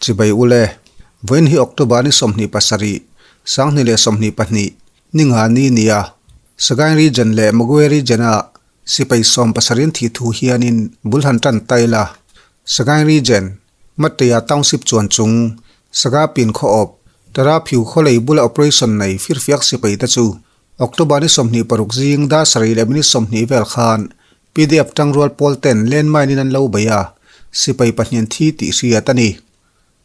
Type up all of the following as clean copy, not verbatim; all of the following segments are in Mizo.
Chibai ule, vawiin hi October ni 27, 2022, ni nga ni nia. Sagaing Region leh Magwe Region-a sipai 70 an thih thu hianin bul han tan ta ila. Sagaing Region, Matteia Township chuan chung Sagapin khaw awp, Tara Phiu khawlei bula operation nei firfiak sipai te chu October ni 26 zing dar sarih leh minute 20 vel khan PDF tangrual pawl ten landmine in an lo bei a, sipai pahnian thi tih hriat a ni.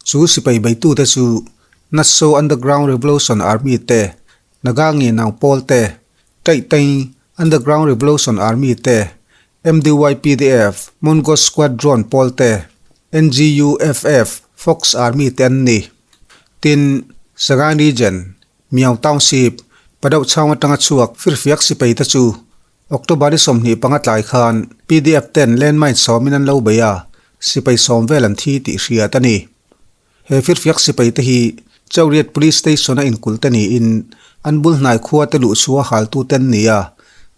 Chu sipai beitute chu Nassau Underground Revolution Army te, Naga Ngenang pawl te, Taihtaing Underground Revolution Army te, MDYPDF, Mongo Squadron pawl te, NGUFF, Fox Army te an ni. Tin, Sagaing Region, Miao Township, Padauh chhang atanga chhuak firfiak sipai te chu October ni 25 tlai khan PDF ten landmine sawmin an lo bei a, sipai sawm vel an thi tih hriat a ni. He firfiak sipai te hi Chauriat Police Station a inkulh te niin an bul hnai khua te luh chhuah haltu te an ni a,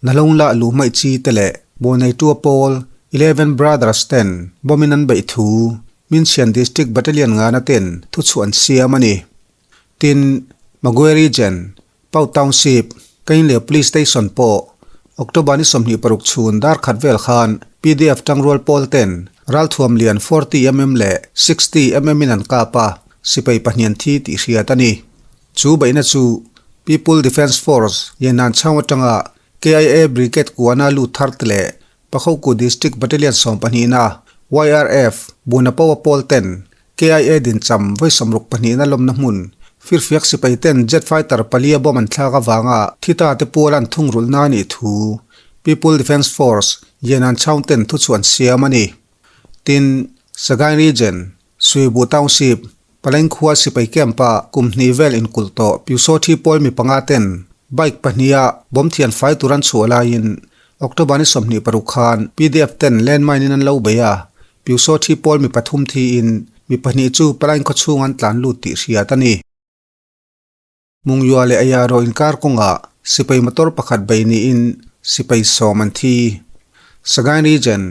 Nalong lah luh hmaih chi te leh Buaneitua pawl Eleven Brothers ten bomb in an beih thu Minchhian District Battalion ngana ten thuchhuah an siam a ni. Tin, Magwe Region, Pau Township, Kainle Police Station pawh October ni 26 chhun dar khat vel khan PDF tangrual pawl ten ralthuam lian 40mm leh 60mm in an kap a, sipai pahnian thi tih hriat a ni. Chu beihna chu People Defence Force Yenan chhang atanga KIA Brigade kuana lut thar te leh Pakhoku District Battalion 12na YRF Bunapawa pawl ten KIA dincham vawi 62na lawmna hmun firfiak sipai ten jet fighter palia bomb an thlak avanga thi ta te pual an thungrulh na anih thu People Defence Force Yenan chhang ten thuchhuah an siam a ni. Tin, Sagaing Region, Suibu Township, Paleng khua sipai camp ah kum hnih vel inkulh tawh Pyusawthi pawl mi panga ten bike pahniha bomb thian fai tur an chhuah laiin October ni 26 khan PDF ten landmine in an lo bei a, Pyusawthi pawl mi pathum thiin mi pahnih chu Paleng khaw chhung an tlan lut tih hriat a ni. Mungyua leh Ayaro inkar kawngah sipai motor pakhat bei niin sipai sawm an thi. Sagaing Region,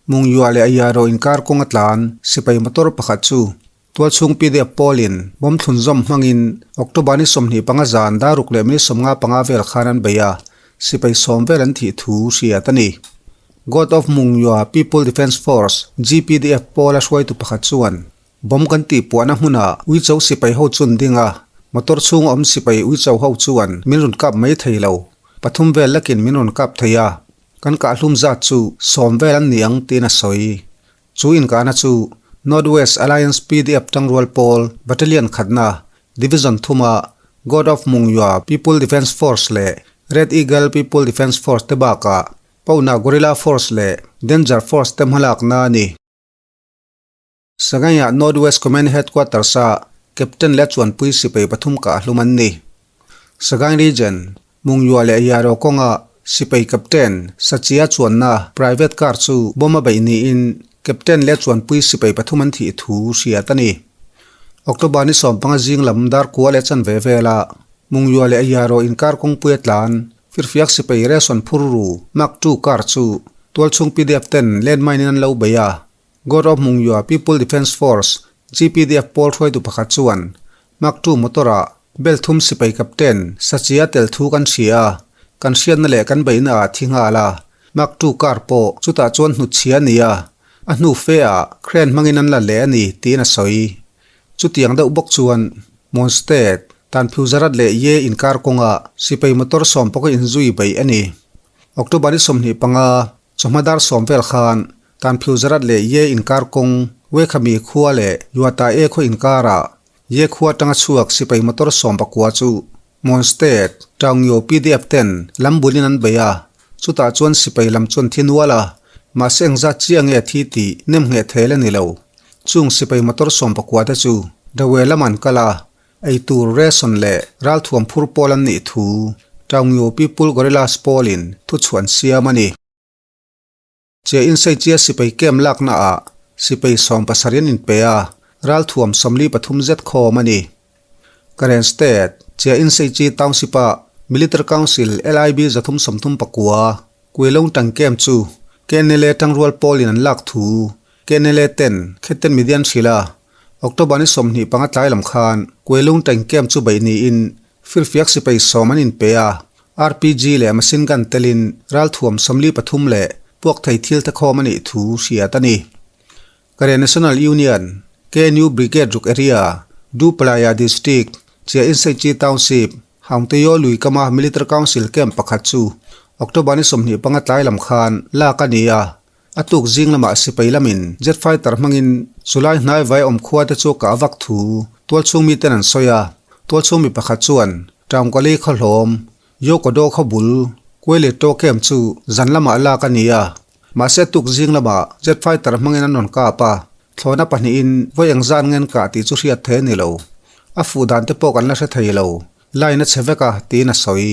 Mungyua leh Ayaro inkar kawnga tlan sipai motor pakhat chu tualchhung PDF pawlin bomb thlun zawm hmangin October ni 25 zan dar ruk leh minute 55 vel khan an bei a, sipai sawm vel an thih thu hriat a ni. God of Mungyua People Defence Force, GPDF, pawla hruaitu pakhat chuan Bomb kan tih puahna hmunah Uicho sipai ho chu an ding a, motor chhunga awm sipai Uicho ho chuan min rawn kap mai thei lo. Pathum vel lakin min rawn kap thei a, kan kahhlum zat chu sawm vel an ni ang tiin a sawi. Chu inkahna chu North West Alliance PDF tangrual pawl Battalion khatna Division thuma God of Mungyua People Defence Force leh Red Eagle People Defence Force te bakah Pauna Guerrilla Force leh Danger Force te hmalakna a ni. Sagaing-ah North West Command Headquarters-a Captain leh chuanpui sipai pathum kah hlum an ni. Sagaing Region, Mungyua leh Yaro kawnga sipai Captain Sachia chuanna private car chu bomb a beih niin Captain leh chuanpui sipai pathum an thih thu hriat a ni. October ni 15 zing lam dar kua leh chanve vela Mungyua leh Yaro inkar kawngpui a tlan firfiak sipai ration phur ru Mark II car chu tualchhung PDF ten landmine in an lo bei a. God of Mungyua People Defence Force, GPDF, pawl hruaitu pakhat chuan Mark II motor-ah bel thum sipai captain Sachia tel thu kan hria a, kan hriatna leh kan beihna ah thi nghal a, Mark II car pawh chutah chuan hnutchhia a ni a, a hnu fe ah crane hmangin an la leh a ni tiin a sawi. Chutiang deuh bawk chuan Mon State, Tanphiu Zarat leh Ye inkar kawngah sipai motor sawm pawka inzui beih a ni. October ni 25, chawhma dar sawm vel khan Tanphiu Zarat leh Ye inkar kawng Wekhami khua leh Yuata E khaw inkarah Ye khua atanga chhuak sipai motor sawm pakua chu Mon State, Taungyo PDF ten lam bulin an bei a, chutah chuan sipai lam chuan thi nual a, mahse engzat chiah nge thi tih nem ngheh thel a ni lo. Chung sipai motor sawm pakua te chu Dawe lam an kal a, eitur ration leh ralthuam phur pawl an nih thu Taungyo People Guerrillas pawlin thuchhuah an siam a ni. Che insei chia sipai camp lakna ah sipai 70 an inpe a, ralthuam 43 zet khawm a ni. Karen State, Che insei chi township ah Military Council LIB 339 Kuilong tang camp chu KNLA tangrual pawlin an lak thu KNLA ten Kheten Media an hrilh a. October ni 25 tlai lam khan Kuelung Tank Camp chu beih niin firfiak sipai sawm an inpe a, RPG leh machine gun telin ralthuam 43 leh puak thei thil te khawm a nih thu hriat a ni. Karen National Union, KNU Brigade ruk area, Dooplaya District, Chia Inseikyi Township, Haungteyo lui kama Military Council Camp pakhat chu October ni 25 tlai lam khan lak a ni a, A tuk zing lamah sipai lamin jet fighter hmangin chulai hnai vai awm khua te chu kah vak thu tualchhung miten an sawi a. Tualchhung mi pakhat chuan Taungkali khaw hlawm, Yokodo khaw bul, Kuai leh Taw Camp chu zan lamah lak a ni a. Mahse a tuk zing lamah jet fighter hmangin an rawn kap a, thlawhna pahnihin vawi engzat ngen kah tih chu hriat thei a ni lo. A fuh dan te pawh kan la hre thei lo. Line a chhe vek a, tiin a sawi.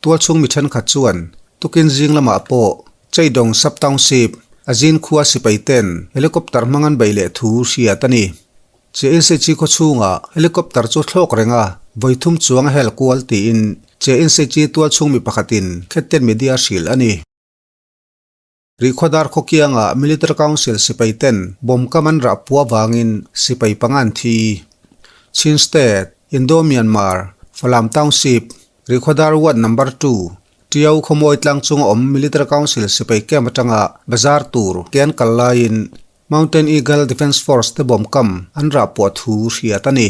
Tualchhung mi thenkhat chuan tukin zing lamah pawh Cheidawng Sub-Township, Azin khua sipai ten helicopter hmang an beih leh thu hriat a ni. Che Insechi khaw chhungah helicopter chu thlawk reng a, vawi thum chuang a hel kual tiin Che Insechi tualchhung mi pakhatin Khettian Media hrilh a ni. Rihkhawdar khawkiangah Military Council sipai ten bomb kam an rah pua vangin sipai panga an thi. Chin State, Indo-Myanmar, Falam Township, Rihkhawdar Ward Number Two, Tiau khawmawi tlang chunga awm Military Council sipai camp atanga bazar tur ke an kal laiin Mountain Eagle Defence Force te bomb kam an rah puah thu hriat a ni.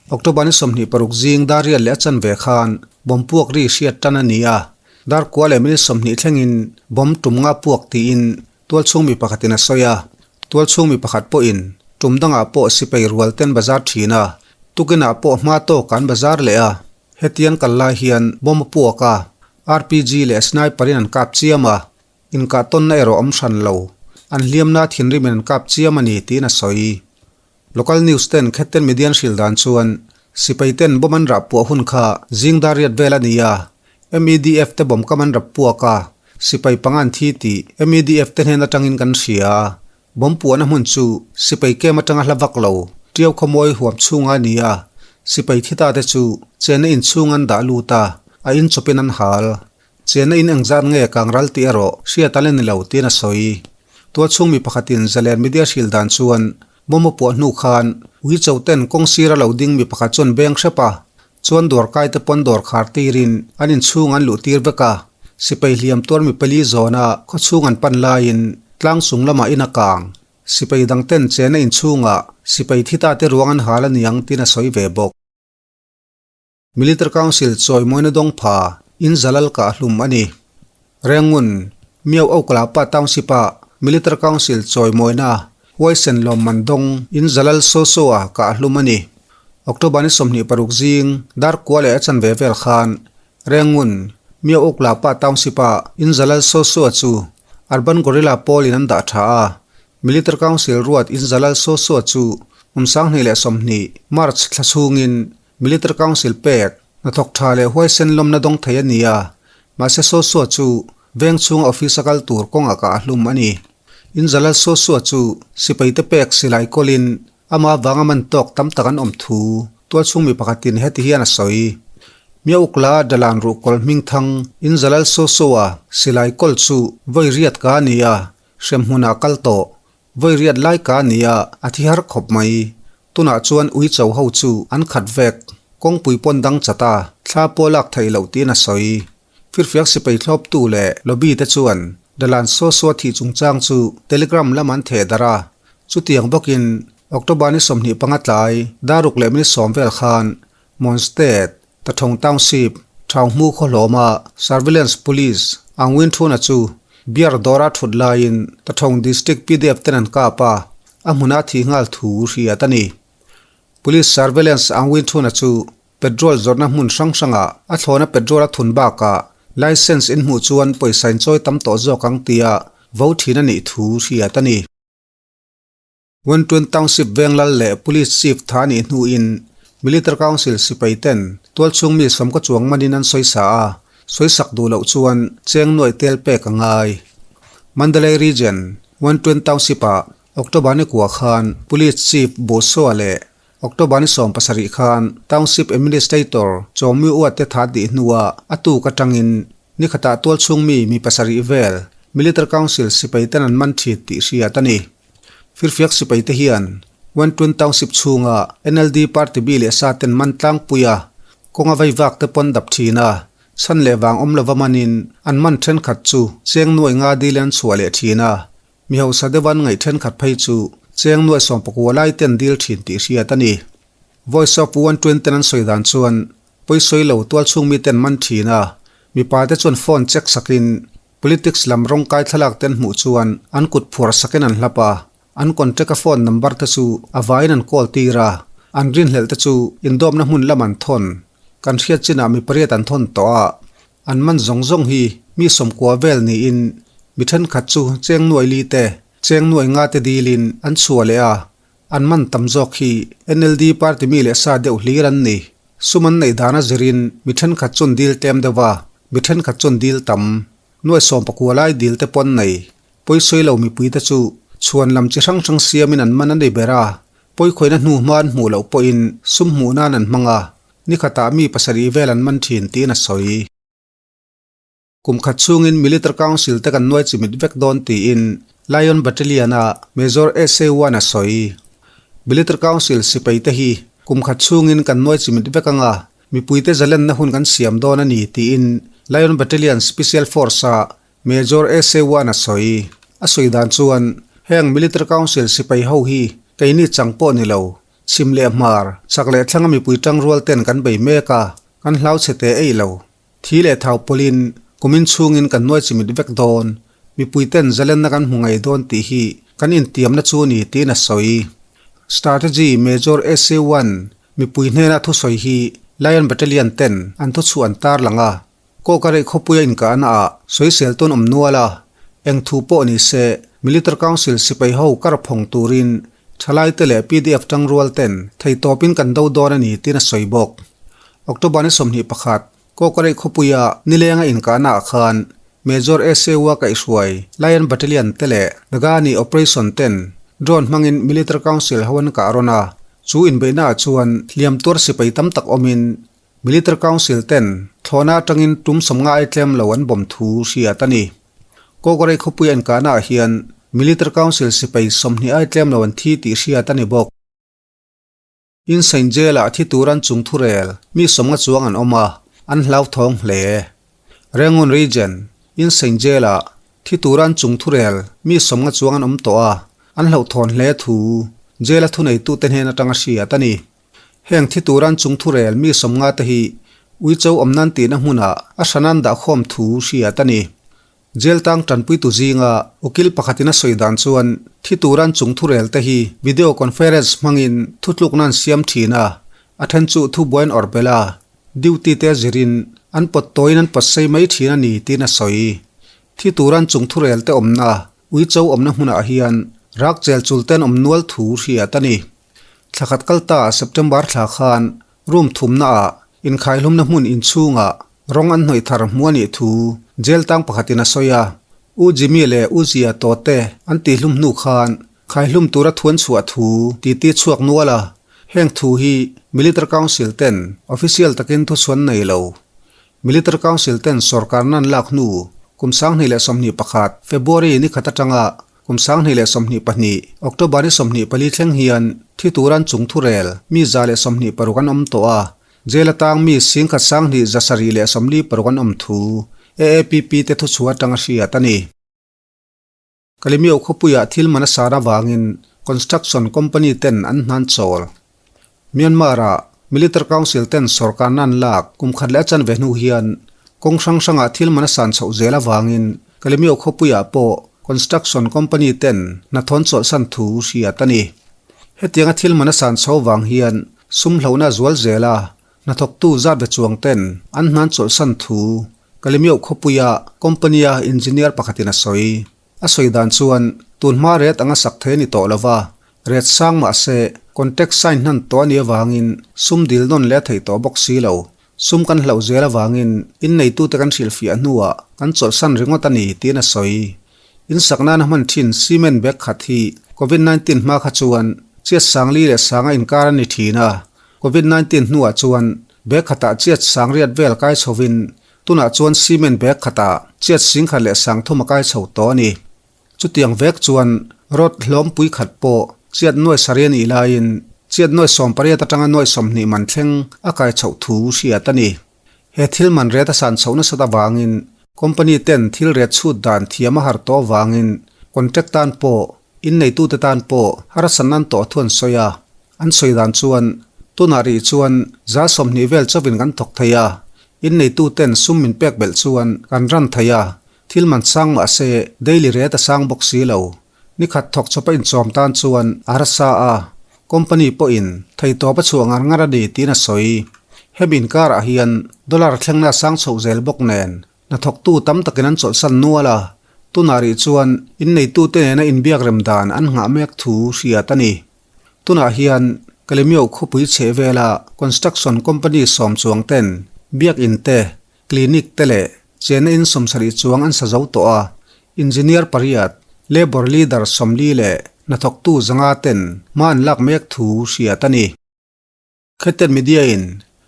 October ni 26 zing dar riat leh a chanve khan bomb puak ri hriat tan a ni a, Darkua leh minute 20 thlengin bomb tum nga puak tiin tualchhung mi pakhatin a sawi a. Tualchhung mi pakhat pawhin tum dangah pawh sipai rual ten bazar thin a, tukinah pawh hma tawk an bazar leh a. Hetiang kal lai hian bomb a puak a, RPG leh sniper in an kap chiam a, inkah tawnna erawh awm hran lo. An hliamna thinrimin an kap chiam a ni tiin a sawi. Local news ten Khetten Median hrilh dan chuan sipai ten bomb an rah puah hun kha zing dar riat vel a ni a, MEDF te bomb kam an rap puak a, sipai panga an thi tih MEDF te hnen atangin kan hria a, bomb puahna hmun chu sipai camp atanga hla vak lo, Tiau khawmawi huam chhunga a ni a, sipai thi ta te chu chenna inchhung an dah lut a, a in chawpin an hal. Chenna in engzat nge kang ral tih erawh hriat a la ni lo tiin a sawi. Tualchhung mi pakhatin Zalen Media hrilh dan chuan Bomb a puah hnu khan ui cho ten kawng sira lo ding mi pakhat chuan beng hrep a, chuan dawr kai te pawn dawr khar tirin an inchhung an luh tir vek a, sipai hliam tuar mi pali zawna khaw chhung an pan laiin tlang chung lamah in a kang. Sipai dang ten chena inchhungah sipai thi ta te ruang an hal a niang tiin a sawi ve bawk. Military Council chawimawina dawng pha in Zalal kah hlum a ni. Rengun, Miau Oklapa Township-ah Military Council chawimawina huaisen lawmman dawng in Zalal Soso-a kah hlum a ni. October ni 26 zing dar kua leh a chanve vel khan Rengun, Miau Oklapa Township-ah in Zalal Soso-a chu Urban Guerrilla Pawl-in an dah tha a, Military Council ruat in Zalal Soso-a chu kum 2020 March thla chhungin Military Council pek, hnathawk tha leh huaisen lawmna dawng thei a ni a, mahse Sosua chu veng chhunga office a kal tur kawngah kah a hlum a ni. In Jalal Sosua chu sipaite pek silai kawlin ama vanga man tawk tam tak an awm thu tualchhung mi pakhatin heti hian a sawi. Miaukla Dalan ruhkawl hmingthang In Jalal Sosua silai kawl chu vawi riat ka a ni a, hremhmunah kal tawh Vawi riat lai ka ni a, a thi har khawp mai. Tunah chuan ui cho ho chu an khat vek. Kawngpui pawn dang chat a, thla pawh lak theih loh tiin a sawi. Firfiak sipai thlawptu leh lobby te chuan Dalan Sosua thih chungchang chu Telegram lam an theh darh a. Chutiang bawkin October ni 25 tlai daruk leh minute 10 vel khan Mon State, Tathawng Township, Thaunghmu khaw hlawma Surveillance Police ang win thuna chu beer dawra thut laiin Tathawng District PDF ten an kap a, a hmuna thih nghal thu hriat a ni. Police Surveillance ang win thuna chu petrol zawrhna hmun hrang hrangah a thlawna petrol a thun bakah licence in hmuh chuan pawisa in chawi tam tawh zawk ang tia vo thin a nih thu hriat a ni. Wentuen Township Venglal leh Police Chief tha nih hnuin Military Council sipai ten tualchhung mi sawm ka chuang manin an sawi sa a, sawi sak duh loh chuan cheng nuaih tel pek a ngai. Mandalay Region, Wentuen Township-ah October ni kua khan Police Chief Bosoa leh October ni 17 khan Township Administrator Chawmi Uat te tha tih hnuah a tuk atangin ni khatah tualchhung mi mi pasarih vel Military Council sipai ten an man thin tih hriat a ni. Firfiak sipai te hian Wentun Township chhunga NLD party bi leh sa ten man tlangpui a, kawnga veivak te pawn dap thin a, chhan leh vang awm lova manin an man thenkhat chu cheng nuai nga dil an chhuah leh thin a, mi hausa deuh an ngaih thenkhat phei chu cheng nuai 14 lai ten dil thin tih hriat a ni. Voice of Wentun ten an sawi dan chuan pawisawi lo tualchhung mi ten man thin a, mipa te chuan phone check sakin Politics lam rawngkai thlalak te an hmuh chuan an kut phuar sakin an hlap a, an contact a phone number te chu a vaiin an call tir a, an rinhlelh te chu indawmna hmun lam an thawn. Kan hriat chinah mi pariat an thawn tawh a, an man zawng zawng hi mi 90 vel niin mi thenkhat chu cheng nuai li te, cheng nuai nga te dilin an chhuah leh a, an man tam zawk hi NLD party mi leh sa deuh hlir an ni. Sum an neih dan a zirin mi thenkhat chuan dil tlem deuh a, mi thenkhat chuan dil tam. Nuai 19 lai dil te pawn nei. Pawisawi lo mipui te chu chhuan lam chi hrang hrang siamin an man a ni ber a, pawikhuaina hnu hma an hmuh loh pawhin sum hmuh nan an hmang a, nikhatah mi pasarih vel an man thin tiin a sawi. Kum khat chhungin Military Council te kan nuai chimit vek dawn tiin Lion Battalion-a Major SA One a sawi. Military Council sipai te hi kum khat chhungin kan nuai chimit vek anga mipuite zalenna hun kan siam dawn a ni tiin Lion Battalion Special Force-a Major SA One a sawi. A sawi dan chuan heng Military Council sipai ho hi keini chang pawh ni lo, chhim leh hmar, chak leh thlanga mipui tangrual ten kan bei mek a, kan hlau chhe teh ei lo. Thi leh thau pawlin kumin chhungin kan nuai chimit vek dawn, mipuiten zalenna kan hmu ngei dawn tih hi kan intiamna chu ni tiin a sawi. Strategy Major SA One mipui hnena thusawi hi Lion Battalion ten an thuchhuah an tarlang a, Kawkareih khawpuia inkahna ah sawisel tawn awm nual a, eng thu pawh ni se Military Council sipai ho kar phawng turin thalaite leh pdf tangrual ten theitawpin kan do dawn a ni tiin a sawi bawk. October ni 21, Kawkareih khawpuia nilenga inkahna ah khan Major SA Wa kaihhruai Lion Battalion te leh Nagani Operation ten drone hmangin Military Council ho an kah rawn a, chu inbeihna ah chuan hliam tuar sipai tam tak awmin Military Council ten thlawhna atangin tum 50 ai tlem lo an bawm thu hriat a ni. Kawkareih khawpuia inkahna ah hian Military Council sipai 20 ai tlem lo an thi tih hriat a ni bawk. Insein Jail-ah thi tur an chung thurel mi 50 chuang an awm a, an hlauthawng hle. Rangoon Region, Insein Jail-ah thi tur an chung thurel mi 50 chuang an awm tawh a, an hlauhthawn hle thu Jail-a thuneitute hnen atanga hriat a ni. Heng thi tur an chung thurel mi 50 te hi Uicho awm nan tihna hmunah a hran an dahkhawm thu hriat a ni. Jail tang tanpuitu zinga ukil pakhatin a sawi dan chuan thi turan chung thurel te hi video conference hmangin thutlukna an siam thin a, a then chu thubuai an awrh belh a, duty te zirin an pawt tawiin an pawt sei mai thin a ni tiin a sawi. Thi turan chung thurel te awmna Uicho awmna hmunah hian rak chel chul ten awm nual thu hriat a ni. Thlakhat kal ta September thla khan room thumna ah inkhaihlumna hmun inchhungah rawng an hnawih thar hmu a nih thu jail tang pakhatin a sawi a. U Jimmy leh U Zia tawte an tihlum hnu khan khaihlum tura thuan chhuah thu titi chhuak nual a. Heng thu hi Military Council ten official takin thuchhuan nei lo. Military Council ten sorkar nan lak hnu kum 2021 February ni khat atanga Kum 2022, October ni 24 thleng hian thi turan chung thurel mi 126 an awm tawh a, jail atang mi 1,276 an awm thu AAPP te thuchhuah atanga hriat a ni. Kalemyo khawpuiah thil man a sar avangin construction company ten an hnan chawl. Myanmar-ah Military Council ten sorkarna an lak kum khat leh a chanve hnu hian kawng hrang hrangah thil man a san chhoh zel avangin Kalemyo khawpuiah pawh construction company ten hnathawng chawlhsan thu hriat a ni. Hetianga thil man a san chho vang hian sum hlauhna a zual zel a, hnathawktu zat ve chuang ten an hnan chawlhsan thu Kalemyo khawpuia company-a engineer pakhatin a sawi. A sawi dan chuan tun hma ret anga sak thei a ni tawh lova, ret sang mah se contact sign hnan tawh a nih avangin sum dil nawn leh a theih tawh bawk si lo. Sum kan hlauh zel avangin inneitute kan hrilhfiah hnuah kan chawlhsan ringawt a ni tiin a sawi. In sak nana hman thin cement bag khat hi Covid 19 hma kha chuan chiat sang li leh sanga inkar a ni thin a, Covid 19 hnuah chuan bag khatah chiat sang riat vel kai chhovin Tunah chuan cement bag khatah chiat 10,003 a kai chho tawh a ni. Chutiang vek chuan rod hlawmpui khat pawh Chiat nuai sarih a nih laiin chiat nuai 18 atanga nuai 20 man thleng a kai chhoh thu hriat a ni. He thil man ret a san chhoh nasat avangin company ten thil ret chhut dan thiam a har tawh avangin contract tan pawh inneitute tan pawh harsatna an tawh thu an sawi a. An sawi dan chuan tunah rih chuan za 20 vel chauhin kan thawk thei a, inneituten sum min pek belh chuan kan ran thei a, thil man sang mah se daily ret a sang bawk si lo. Ni khat thawk chawp a inchawm tan chuan a rasa a, company pawhin theitawp a chhuah ngar ngar a ni tiin a sawi. Hemi inkarah hian dollar thlengna a sang chhoh zel bawk nen hnathawktu tam takin an chawlhsan nual a, tunah rih chuan inneitute nena inbiak rem dan an nghah mek thu hriat a ni. Tunah hian Kalemyo khawpui chheh vela construction company sawm chuang ten biakin te, Clinic te leh chenna in 70 chuang an sa zo tawh a, Engineer pariat, Labour Leader 40 leh hnathawktu 500 ten hma an lak mek thu hriat a ni. Khetten Media in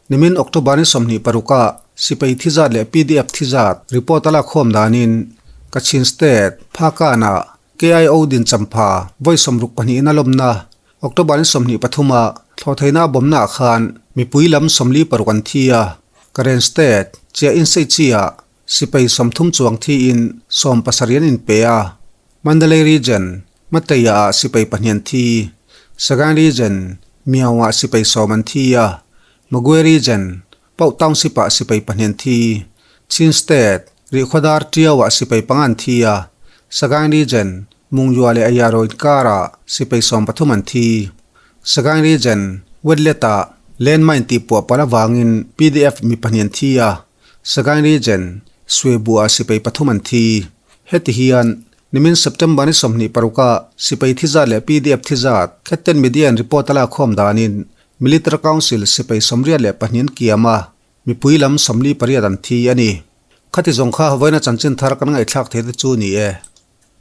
nimin October ni 26 ah sipai thi zat leh pdf thi zat report a lak khawm danin Kachin State, Phakan ah KIO din champha vawi 62 in a lawmna October ni 23 ah thlawhtheihna a bawmna ah khan mipui lam 46 an thi a, Karen State, Chiah Insei Chi ah sipai 30 chuang thiin 17 an inpe a, Mandalay Region, Matei ah sipai 2 an thi, Sagaing Region, Myaung ah sipai 10 an thi a, Magwe Region, Pauh Township ah sipai 2 an thi, Chin State, Rihkhawdar Tiau ah sipai 5 an thi a, Sagaing Region, Mungyua leh Ayaro inkarah sipai 13 an thi. Sagaing Region, Wetlet-ah landmine tih puah palh avangin pdf mi 2 an thi a, Sagaing Region, Suebuah sipai 3 an thi. Heti hian nimin September ni 26 ah sipai thi zat leh pdf thi zat Khetten Media in report a lak khawm danin Military Council sipai 82 an kiam a, mipui lam 48 an thi a ni. Khati zawng kha vawiina chanchin thar kan ngaihthlak thei te chu ni e.